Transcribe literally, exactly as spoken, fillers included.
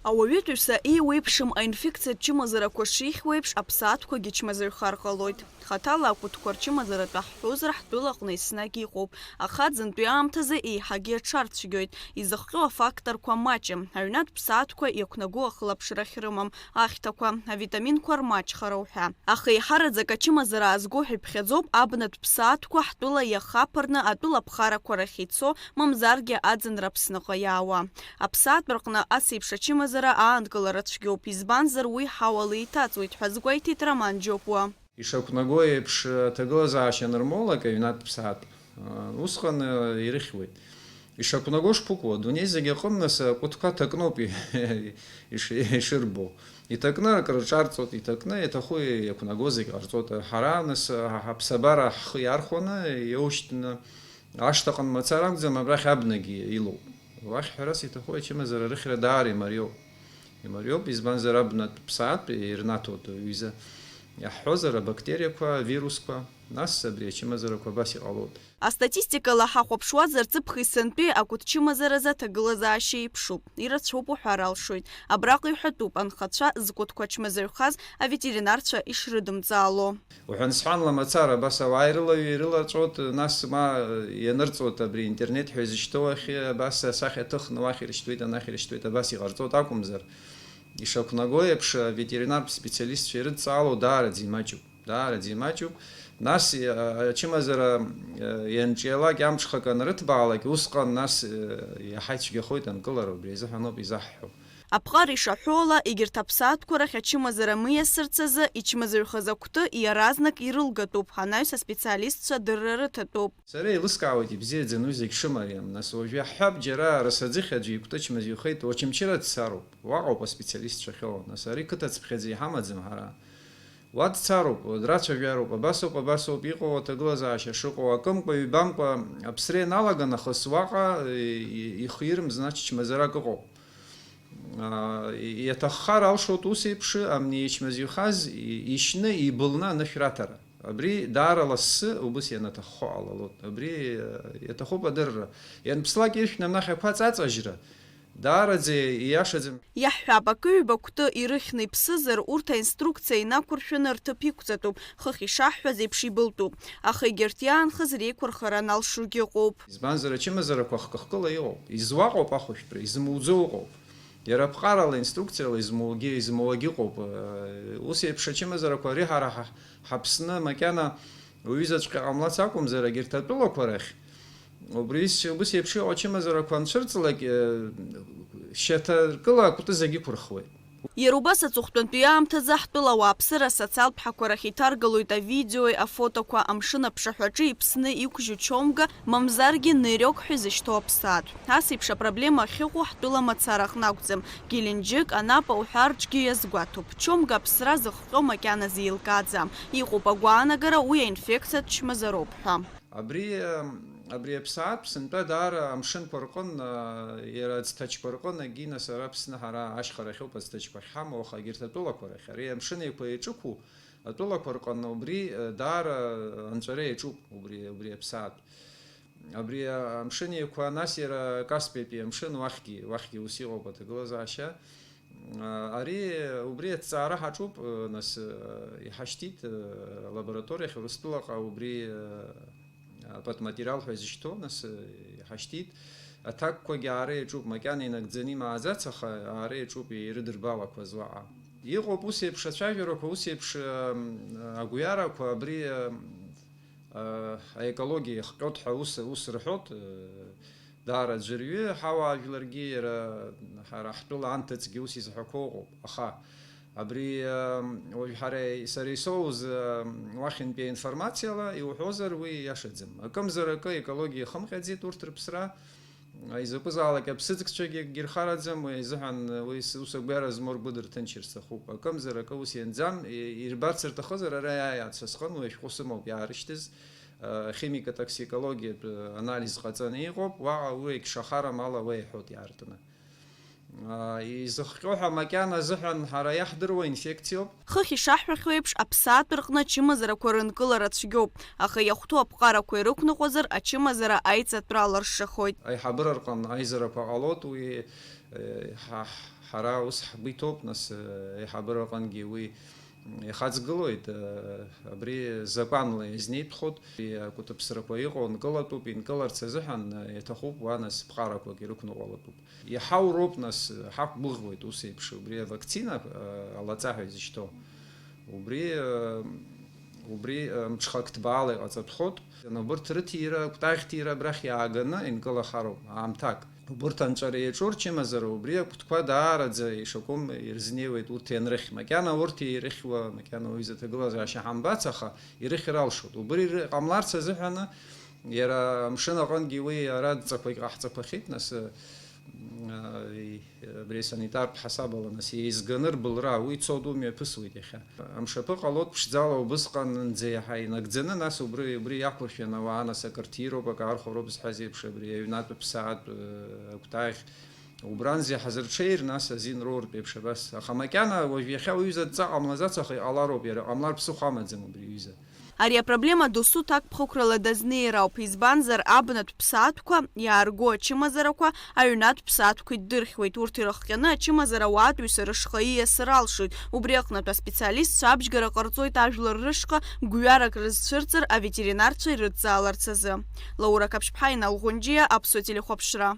Ауаҩытәыҩса еиуеиԥшым аинфекциатә чымазарақәа шихьуеиԥш, аԥсаатәқәагьы чмазаҩхар ҟалоит. Хаҭала акәытқәа рчымазаратә аҳҳәозар, ҳтәылаҟны еснагь иҟоуп. Аха аӡынтәи аамҭазы еиҳагьы аҽарцәгьоит. Изыхҟьо афакторқәа маҷым, аҩнатә ԥсаатәқәа иақәнаго ахылаԥшрахь рымам, ахьҭақәа, авитаминқәа рмаҷхара уҳәа. Аха еиҳараӡак ачымазара аазго ҳәа иԥхьаӡоуп абнатә ԥсаатәқәа ҳтәыла иахаԥырны атәыла аԥхарақәа рахь ицо, мамзаргьы аӡынра Аԥсныҟа иаауа. Аԥсаатә рҟны ас еиԥш ачымазара аанкылара цәгьоуп, избанзар уи ҳауала еиҭаҵуеит ҳәа азгәеиҭеит Роман Џьопуа. Ишақәнаго еиԥш, аҭагылазаашьа анырмоулак аҩнатә ԥсаатә, усҟан ирыхьуеит. Ишақәнаго шԥыкәу, адунеи зегь аҟны нас акәытқәа ҭакноуп иш-, ишырбо. Иҭакны акрырҿарҵоит, иҭакны, иаҭаху иақәнаго зегь ҟарҵоит. Ҳара нас ҳаԥсабара ҳхы иархәаны, иоушьҭны, ашҭаҟны мацара акәӡам, абрахь абнагьы илоуп. Уахь ҳәарас иҭаху ачымазара рыхьра даара имариоуп. Имариоуп, избанзар абнатә ԥсаатә ирнаҭоит, аҩыза иаҳҳәозар, абактериақәа, авирусқәа, нас абри ачымазарақәа абас иҟалоит. Астатистикала ҳахәаԥшуазар, ҵыԥхи сынтәи акәытчымазаразы аҭагылазаашьа еиԥшуп. Ирацәоуп уҳәар алшоит. Абраҟа иҳәатәуп анхацәа зкәытқәа чмазаҩхаз аветеринарцәа ишрыдымҵаало. Уҳәан-сҳәанла мацара, абас ауаа ирыла-, ирылаҵәот, нас ма ианырҵоит абри интернет ҳәа изышьҭоу ахь, абас асахьа ҭыхны уахь ирышьҭуеит, анахь ирышьҭуеит, абас иҟарҵоит акәымзар, ишақәнаго еиԥш, аветеринартә специалистцәа ирыдҵаало даараӡа имаҷуп, даараӡа имаҷуп. Нас, а, ачымазара, а, ианҿиалак амҽхак анрыҭбаалак, усҟан нас, а, иаҳа ицәгьахоит анкылара, убри азыҳәаноуп изаҳҳәо. Аԥҟара ишаҳәо ала, егьырҭ аԥсаатәқәа рахь ачымазара миасырц азы ичмазаҩхаз акәты иаразнак ирылгатәуп, анаҩс аспециалистцәа адырра рыҭатәуп. Сара еилыскаауеит ибзиаӡаны уи зегь шымариам, нас уажә иаҳҳәап, џьара арасаӡыхь аӡәы икәты чмазаҩхеит, Очамчыра дцароуп, уаҟоуп аспециалистцәа ахьыҟоу, нас ари қыҭацыԥхьаӡа иҳамаӡам ҳара. Уа дцароуп, уа драцәажәароуп, абасоуп, абасоуп, иҟоу аҭагылазаашьа шыҟоу, акымкәа-ҩбамкәа аԥсра ианалага нахыс уаҟа, и-, и-, ихирым, значит, чмазарак ыҟоуп. А, и-, иаҭаххар алшоит ус еиԥш, амни ичмазаҩхаз и-, ишьны, ибылны анышә раҭара. Абри даара лассы, убыс ианаҭаххо ҟалалоит. Абри, а, иаҭахуп адырра. Ианԥслак иршәны анахь ақәа аҵаҵажьра, даараӡа ииашаӡам. Иаҳҳәап, акы-ҩба кәты ирыхьны иԥсызар, урҭ аинструкциа инақәыршәаны рҭыԥ иқәҵатәуп, хыхь ишаҳҳәаз еиԥш ибылтәуп. Аха егьырҭ иаанхаз реиқәырхара аналшогьы ыҟоуп. Избанзар, ачымазарақәа хкы-хкыла иҟоуп, изуаҟоуп ахәышәтәра, измуӡо ыҟоуп. Иара аԥҟарала, инструкциала измуагьы, измуагьы ыҟоуп. Ус еиԥш ачымазарақәа ари ҳара ҳа-, ҳаԥсны макьана уҩызаҵәҟьа ҟамлац акәымзар, егьырҭ атәылақәа рахь, убри ус еиԥш иҟоу ачымазарақәа анцәырҵлак, э, шьаҭаркыла акәты зегь ықәырхуеит. Иара убас аҵыхәтәантәи аамҭазы ҳтәыла ауааԥсыра асоциалтә ҳақәа рахь иҭаргалоит авидеои афотоқәа, амшын аԥшаҳәаҿы иԥсны иқәжьу чомга, мамзаргьы нырек ҳәа изышьҭоу аԥсаатә. Ас еиԥш апроблема ахьыҟоу ҳтәыла мацара аҟны акәӡам, Геленџьык, Анапа уҳәа рҿгьы иазгәаҭоуп. Чомга аԥсра зыхҟьо макьаназы еилкааӡам. Иҟоуп агәаанагара уи аинфекциатә чмазароуп ҳәа. Абри, абри аԥсаатә сынтәа даара амшынқәа рҟын, а, иара аӡҭачқәа рҟын, егьи нас ара Аԥсны ҳара ашьхарахьоуп аӡҭачқәа ахьҳамоу, аха егьырҭ атәылақәа рахь, ари амшын еиқәа еиҿықәу атәылақәа рҟын убри, а, даара анҵәара иаҿуп, убри, убри аԥсаатә. Абри, а, амшын еиқәа, нас иара Каспиатәи амшын, уахьгьы, уахьгьы ус иҟоуп аҭагылазаашьа. А, ари, убри аҭҵаара ҳаҿуп, э, нас, э, иҳашьҭит, э, лабораториахь Урыстәылаҟа убри, э, апатматериал ҳәа изышьҭоу, нас, э, иҳашьҭит. Аҭакқәагьы аара иаҿуп, макьана инагӡаны имааӡац, аха аара иаҿуп ирыдырбалақәаз уаҟа. Иҟоуп ус еиԥш ацәажәарақәа, ус еиԥш, э, агәҩарақәа, абри, э, э, аекологиа иахҟьоит ҳәа ус, ус рҳәоит, э, Даара аӡәырҩы ҳауаажәларгьы иара ҳара ҳтәыла анҭыҵгьы ус изҳәақәо ыҟоуп. Аха абри, ам, уажә ҳара, сара исоуз, ам, уахьынтәи аинформациала иуҳәозар, уи иашаӡам. Акымзар акы аекологиа ихымҟьаӡеит урҭ рыԥсра. Изакәызаалак аԥсыӡкцәагьы акгьы рхараӡам, уи азыҳәан уи с-, ус агәҩара змоу ргәы дырҭынчыр сҭахуп. Акымзар акы ус ианӡам, и-, ирбарц рҭахызар, ара иааиааит са сҟын, уи ашәҟәы сымоуп иаарышьҭыз. Химико-токсикологиатә анализ ҟаҵаны иҟоуп, уаҟа уи егьшахарам ала уеиҳәоит иаартны. Изыхҟьо ҳәа макьана азыҳәан ҳара иаҳдыруа инфекциоуп. Хыхь ишаҳҳәахьоу еиԥш, аԥсаатә рҟны ачымазарақәа рынкылара цәгьоуп, аха иахәҭоу аԥҟарақәа ирықәныҟәозар, ачымазара аиҵатәра алыршахоит. Аиҳабыра рҟны аизарақәа ҟалоит, уи Ҳара ус ҳгәы иҭоуп, нас, аиҳабыра аҟынгьы уи ихаҵгылоит, абри закәанла иазнеитәхоит, акәытыԥсрақәа иҟоу нкылатәуп, инкыларц азыҳәан иаҭахуп, уа нас ԥҟарақәак ирықәныҟәалатәуп. Иҳауроуп, нас, ҳақәгәыӷуеит ус еиԥш, убри авакцина, алаҵа ҳәа изышьҭоу. Убри, убри мҽхак ҭбаала иҟаҵатәхоит. Убырҭ рыҭира, акәтаӷь ҭира абрахь иааганы инкылахароуп аамҭак. Убырҭ анҵәара иаҿу рчымазара убри акәтқәа даараӡа ишакәым ирзнеиуеит урҭ ианрыхь. Макьана урҭ ирыхьуа, макьана уаҩы изы аҭагылазаашьа ҳамбац, аха ирыхьыр алшоит. Убри ры-, ҟамларц азыҳәаны иара амшын аҟынгьы уи ара адҵақәагь ҟаҳҵақәахьеит, нас, ы, ы, абри асанитартә ҳасабала, нас, еизганы рбылра, уи цоит, умҩаԥысуеит иахьа. Амшаԥы ҟалоит ԥшӡала убысҟанынӡа иаҳа инагӡаны, нас убри, убри иақәыршәаны ауаа, нас, акыр ҭироуп, акы аархәароуп зҳәаз еиԥш, абри аҩнатә ԥсаатә, ы, акәтаӷь, убранӡа иҳазырҽеир, нас, азин роуртә еиԥш абас. Аха макьана уажә иахьа уҩыза адҵа ҟамлаӡац, аха иҟалароуп, иара ҟамлар ԥсыхәа амаӡам убри аҩыза. Ари апроблема досу ҭакԥхықәрала дазнеир ауп, избанзар, абнатә ԥсаатәқәа иаарго ачымазарақәа аҩнатә ԥсаатәқәа иддырхьуеит, урҭ ирыхҟьаны ачымазара ауаатәыҩса рышҟа ииасыр алшоит, убри аҟнытә аспециалистцәа абжьгара ҟарҵоит ажәлар рышҟа гәҩарак рызцәырҵыр аветеринарцәа ирыдҵааларц азы. Лаура Қаԥшьԥҳа, Инал Ӷәынџьиа, Аԥсуа телехәаԥшра.